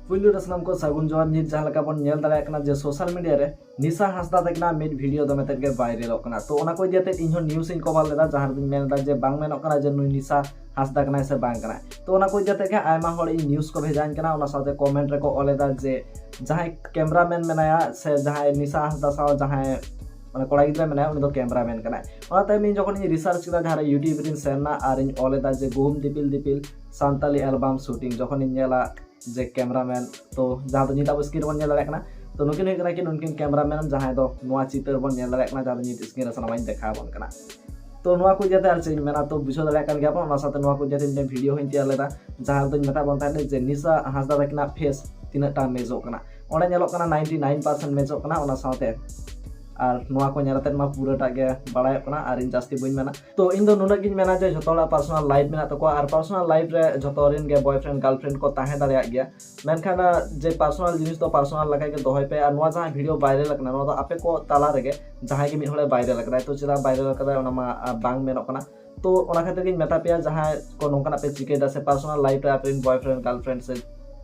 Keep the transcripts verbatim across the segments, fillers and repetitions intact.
ᱯᱩᱭᱞᱩ ᱨᱮ ᱥᱟᱱᱟᱢ ᱠᱚ ᱥᱟᱹᱜᱩᱱ ᱡᱚᱦᱟᱨ᱾ ᱱᱤᱛ ᱡᱟᱦᱟᱸ ᱞᱮᱠᱟ ᱵᱚᱱ ᱧᱮᱞ ᱫᱟᱲᱮᱭᱟᱜ ᱠᱟᱱᱟ ᱡᱮ social media ᱨᱮ ᱱᱤᱥᱟ ᱦᱟᱸᱥᱫᱟ ᱛᱟᱹᱠᱤᱱᱟᱜ ᱢᱤᱫ video ᱫᱚᱢᱮ ᱛᱮᱫ ᱜᱮ viralᱚᱜ ᱠᱟᱱᱟ᱾ ᱛᱚ ᱚᱱᱟ ᱠᱚ ᱤᱫᱤ ᱠᱟᱛᱮ ᱤᱧ ᱦᱚᱸ news ᱤᱧ cover ᱞᱮᱫᱟ, ᱡᱟᱦᱟᱸ ᱨᱮᱫᱚᱧ ᱢᱮᱱ ᱮᱫᱟ ᱡᱮ ᱵᱟᱝ ᱢᱮᱱᱚᱜ ᱠᱟᱱᱟ ᱡᱮ ᱱᱩᱭ ᱱᱤᱥᱟ ᱦᱟᱸᱥᱫᱟ ᱠᱟᱱᱟᱭ ᱥᱮ ᱵᱟᱝ ᱠᱟᱱᱟᱭ᱾ ᱛᱚ ᱚᱱᱟ ᱠᱚ ᱤᱫᱤ ᱠᱟᱛᱮ ᱜᱮ ᱟᱭᱢᱟ ᱦᱚᱲ ᱤᱧ news ᱠᱚ ᱵᱷᱮᱡᱟᱧ ᱠᱟᱱᱟ, ᱚᱱᱟ ᱥᱟᱶᱛᱮ comment ᱨᱮᱠᱚ ᱚᱞ ᱮᱫᱟ ᱡᱮ ᱡᱟᱦᱟᱸᱭ cameraman ᱢᱮᱱᱟᱭᱟ ᱥᱮ ᱡᱟᱦᱟᱸᱭ ᱱᱤᱥᱟ ᱦᱟᱸᱥᱫᱟ ᱥᱟᱶ ᱡᱟᱦᱟᱸᱭ ᱢᱟᱱᱮ ᱠᱚᱲᱟ ᱜᱤᱫᱽᱨᱟᱹ ᱢᱮᱱᱟᱭᱟ, ᱩᱱᱤ ᱫᱚ cameraman ᱠᱟᱱᱟᱭ᱾ ᱚᱱᱟᱛᱮ ᱤᱧ ᱡᱚᱠᱷᱚᱱᱤᱧ research ᱠᱮᱫᱟ, ᱡᱟᱦᱟᱸ ᱨᱮ YouTube ᱨᱤᱧ ᱥᱮᱱ ᱮᱱᱟ ᱟᱨᱤᱧ ᱚᱞ ᱮᱫᱟ ᱡᱮ ᱜᱩᱦᱩᱢ ᱫᱤᱯᱤᱞ ᱫᱤᱯᱤᱞ ᱥᱟᱱᱛᱟᱞᱤ album shooting, ᱡᱚᱠᱷᱚᱱᱤᱧ ᱧᱮᱞᱟ ᱡᱮ cameraman, ᱛᱚ ᱡᱟᱦᱟᱸ ᱫᱚ ᱱᱤᱛ ᱟᱵᱚ screen ᱨᱮᱵᱚᱱ ᱧᱮᱞ ᱫᱟᱲᱮᱭᱟᱜ ᱠᱟᱱᱟ, ᱛᱚ ᱱᱩᱠᱤᱱ ᱦᱩᱭᱩᱜ ᱠᱟᱱᱟ ᱠᱤᱱ ᱩᱱᱠᱤᱱ cameraman, ᱡᱟᱦᱟᱸᱭ ᱫᱚ ᱱᱚᱣᱟ ᱪᱤᱛᱟᱹᱨ ᱵᱚᱱ ᱧᱮᱞ ᱫᱟᱲᱮᱭᱟᱜ ᱠᱟᱱᱟ, ᱡᱟᱦᱟᱸ ᱫᱚ ᱱᱤᱛ screen ᱨᱮ ᱥᱟᱱᱟᱢᱟᱜ ᱤᱧ ᱫᱮᱠᱷᱟᱣ ᱟᱵᱚᱱ ᱠᱟᱱᱟ᱾ ᱛᱚ ᱱᱚᱣᱟ ᱠᱚ ᱤᱫᱤ ᱠᱟᱛᱮ ᱟᱨ ᱪᱮᱫ ᱤᱧ ᱢᱮᱱᱟ, ᱛᱚ ᱵᱩᱡᱷᱟᱹᱣ ᱫᱟᱲᱮᱭᱟᱜ ᱠᱟᱱ ᱜᱮᱭᱟ ᱵᱚᱱ, ᱚᱱᱟ ᱥᱟᱶᱛᱮ ᱱᱚᱣᱟ ᱠᱚ ᱤᱫᱤ ᱠᱟᱛᱮ ᱢᱤᱫᱴᱮᱱ video ᱦᱚᱸᱧ ᱛᱮᱭᱟᱨ ᱞᱮᱫᱟ, ᱡᱟᱦᱟᱸ ᱨᱮᱫᱚᱧ ᱢᱮᱛᱟᱫ ᱵᱚᱱ ᱛᱟᱦᱮᱸᱫ ᱡᱮ ᱱᱤᱥᱟ ᱦᱟᱸᱥᱫᱟ ᱛᱟᱹᱠᱤᱱᱟᱜ face ᱛᱤᱱᱟᱹᱜ ᱴᱟ ᱢᱮᱪᱚᱜ ᱠᱟᱱᱟ᱾ ᱚᱸᱰᱮ ᱧᱮᱞᱚᱜ ᱠᱟᱱᱟ ninety nine percent ᱢᱮᱪᱚᱜ ᱠᱟᱱᱟ, ᱚᱱᱟ ᱥᱟᱶᱛᱮ ᱟᱨ ᱱᱚᱣᱟ ᱠᱚ ᱧᱮᱞ ᱟᱛᱮᱫ ᱢᱟ ᱯᱩᱨᱟᱹᱴᱟᱜ ᱜᱮ ᱵᱟᱲᱟᱭᱚᱜ ᱠᱟᱱᱟ᱾ ᱟᱨ ᱤᱧ ᱡᱟᱹᱥᱛᱤ ᱵᱟᱹᱧ ᱢᱮᱱᱟ, ᱛᱚ ᱤᱧ ᱫᱚ ᱱᱩᱱᱟᱹᱜ ᱜᱤᱧ ᱢᱮᱱᱟ ᱡᱮ ᱡᱷᱚᱛᱚ ᱦᱚᱲᱟᱜ personal life ᱢᱮᱱᱟᱜ ᱛᱟᱠᱚᱣᱟ, ᱟᱨ personal life ᱨᱮ ᱡᱷᱚᱛᱚ ᱨᱮᱱ ᱜᱮ boyfriend girlfriend ᱠᱚ ᱛᱟᱦᱮᱸ ᱫᱟᱲᱮᱭᱟᱜ ᱜᱮᱭᱟ᱾ ᱢᱮᱱᱠᱷᱟᱱ ᱟᱸ, ᱡᱮ personal ᱡᱤᱱᱤᱥ ᱫᱚ personal ᱞᱮᱠᱟ ᱜᱮ ᱫᱚᱦᱚᱭ ᱯᱮ᱾ ᱟᱨ ᱱᱚᱣᱟ ᱡᱟᱦᱟᱸ video viral ᱟᱠᱟᱱᱟ, ᱱᱚᱣᱟ ᱫᱚ ᱟᱯᱮ ᱠᱚ ᱛᱟᱞᱟ ᱨᱮᱜᱮ ᱡᱟᱦᱟᱸᱭ ᱜᱮ ᱢᱤᱫ ᱦᱚᱲᱮ viral ᱟᱠᱟᱫᱟᱭ, ᱛᱚ ᱪᱮᱫᱟᱜ viral ᱟᱠᱟᱫᱟᱭ ᱚᱱᱟ ᱢᱟ ᱟᱸ, ᱵᱟᱝ ᱢᱮᱱᱚᱜ ᱠᱟᱱᱟ᱾ ᱛᱚ ᱚᱱᱟ ᱠᱷᱟᱹᱛᱤᱨ ᱜᱤᱧ ᱢᱮᱛᱟ ᱯᱮᱭᱟ, ᱡᱟᱦᱟᱸᱭ ᱠᱚ ᱱᱚᱝᱠᱟᱱᱟᱜ ᱯᱮ ᱪᱤᱠᱟᱹᱭᱮᱫᱟ ᱥᱮ personal life ᱨᱮ ᱟᱯᱮ ᱨᱮᱱ boyfriend girlfriend ᱥᱮ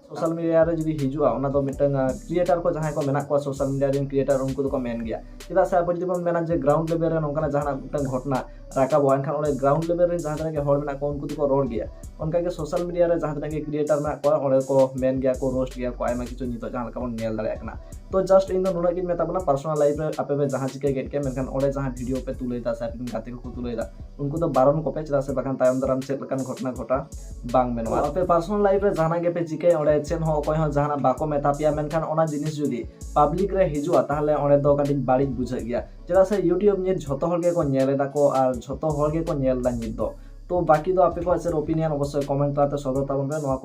social media ᱨᱮ ᱡᱩᱫᱤ ᱦᱤᱡᱩᱜᱼᱟ, ᱚᱱᱟ ᱫᱚ ᱢᱤᱫᱴᱟᱝ ᱟᱸ, creator ᱠᱚ ᱡᱟᱦᱟᱸᱭ ᱠᱚ ᱢᱮᱱᱟᱜ ᱠᱚᱣᱟ social media ᱨᱮᱱ creator, ᱩᱱᱠᱩ ᱫᱚᱠᱚ ᱢᱮᱱ ᱜᱮᱭᱟ᱾ ᱪᱮᱫᱟᱜ ᱥᱮ ᱟᱵᱚ ᱡᱩᱫᱤ ᱵᱚᱱ ᱢᱮᱱᱟ ᱡᱮ ground level ᱨᱮ ᱱᱚᱝᱠᱟᱱᱟᱜ ᱡᱟᱦᱟᱱᱟᱜ ᱢᱤᱫᱴᱟᱝ ᱜᱷᱚᱴᱚᱱᱟ ᱨᱟᱠᱟᱵᱚᱜᱼᱟ, ᱮᱱᱠᱷᱟᱱ ᱚᱸᱰᱮ ground level ᱨᱮᱱ ᱡᱟᱦᱟᱸ ᱛᱤᱱᱟᱹᱜ ᱜᱮ ᱦᱚᱲ ᱢᱮᱱᱟᱜ ᱠᱚᱣᱟ, ᱩᱱᱠᱩ ᱫᱚᱠᱚ ᱨᱚᱲ ᱜᱮᱭᱟ᱾ ᱚᱱᱠᱟᱜᱮ social media ᱨᱮ ᱡᱟᱦᱟᱸ ᱛᱤᱱᱟᱹᱜ ᱜᱮ creator ᱢᱮᱱᱟᱜ ᱠᱚᱣᱟ, ᱚᱸᱰᱮ ᱠᱚ ᱢᱮᱱ ᱜᱮᱭᱟ ᱠᱚ, roast ᱜᱮᱭᱟ ᱠᱚ, ᱟᱭᱢᱟ ᱠᱤᱪᱷᱩ ᱱᱤᱛᱚᱜ ᱡᱟᱦᱟᱸ ᱞᱮᱠᱟ ᱵᱚᱱ ᱧᱮᱞ ᱫᱟᱲᱮᱭᱟᱜ ᱠᱟᱱᱟ᱾ ᱛᱚ just ᱤᱧ ᱫᱚ ᱱᱩᱱᱟᱹᱜ ᱜᱤᱧ ᱢᱮᱛᱟ ᱵᱚᱱᱟ, personal life ᱨᱮ ᱟᱯᱮ ᱯᱮ ᱡᱟᱦᱟᱸ ᱪᱤᱠᱟᱹ ᱠᱮᱫ ᱜᱮ, ᱢᱮᱱᱠᱷᱟᱱ ᱚᱸᱰᱮ ᱡᱟᱦᱟᱸ video ᱯᱮ ᱛᱩᱞᱟᱹᱭᱮᱫᱟ ᱥᱮ ᱟᱯᱮ ᱨᱮᱱ ᱜᱟᱛᱮ ᱠᱚᱠᱚ ᱛᱩᱞᱟᱹᱭᱮᱫᱟ, ᱩᱱᱠᱩ ᱫᱚ ᱵᱟᱨᱚᱱ ᱠᱚᱯᱮ, ᱪᱮᱫᱟᱜ ᱥᱮ ᱵᱟᱠᱷᱟᱱ ᱛᱟᱭᱚᱢ ᱫᱟᱨᱟᱢ ᱪᱮᱫ ᱞᱮᱠᱟᱱ ᱜᱷᱚᱴᱚᱱᱟ ᱜᱷᱚᱴᱟᱣ ᱵᱟᱝ ᱢᱮᱱᱚᱜᱼᱟ᱾ ᱟᱯᱮ personal life ᱨᱮ ᱡᱟᱦᱟᱱᱟᱜ ᱜᱮᱯᱮ ᱪᱤᱠᱟᱹᱭ, ᱚᱸᱰᱮ ᱪᱮᱫ ᱦᱚᱸ ᱚᱠᱚᱭ ᱦᱚᱸ ᱡᱟᱦᱟᱱᱟᱜ ᱵᱟᱠᱚ ᱢᱮᱛᱟ ᱯᱮᱭᱟ, ᱢᱮᱱᱠᱷᱟᱱ ᱚᱱᱟ ᱡᱤᱱᱤᱥ ᱡᱩᱫᱤ public ᱨᱮ ᱦᱤᱡᱩᱜᱼᱟ, ᱛᱟᱦᱚᱞᱮ ᱚᱸᱰᱮ ᱫᱚ ᱠᱟᱹᱴᱤᱡ ᱵᱟᱹᱲᱤᱡ ᱵᱩᱡᱷᱟᱹᱜ ᱜᱮᱭᱟ᱾ ᱪᱮᱫᱟᱜ ᱥᱮ YouTube ᱱᱤᱛ ᱡᱷᱚᱛᱚ ᱦᱚᱲ ᱜᱮᱠᱚ ᱧᱮᱞ ᱮᱫᱟ ᱠᱚ ᱟᱨ ᱡᱷᱚᱛᱚ ᱦᱚᱲ ᱜᱮᱠᱚ ᱧᱮᱞ ᱮᱫᱟ ᱱᱤᱛ ᱫᱚ᱾ ᱛᱚ ᱵᱟᱹᱠᱤ ᱫᱚ ᱟᱯᱮ ᱠᱚᱣᱟᱜ ᱪᱮᱫ opinion, ᱚᱵᱚᱥᱥᱳᱭ comment ᱛᱟᱞᱟᱛᱮ ᱥᱚᱫᱚᱨ ᱛᱟᱵᱚᱱ ᱯᱮ᱾ ᱱᱚᱣᱟ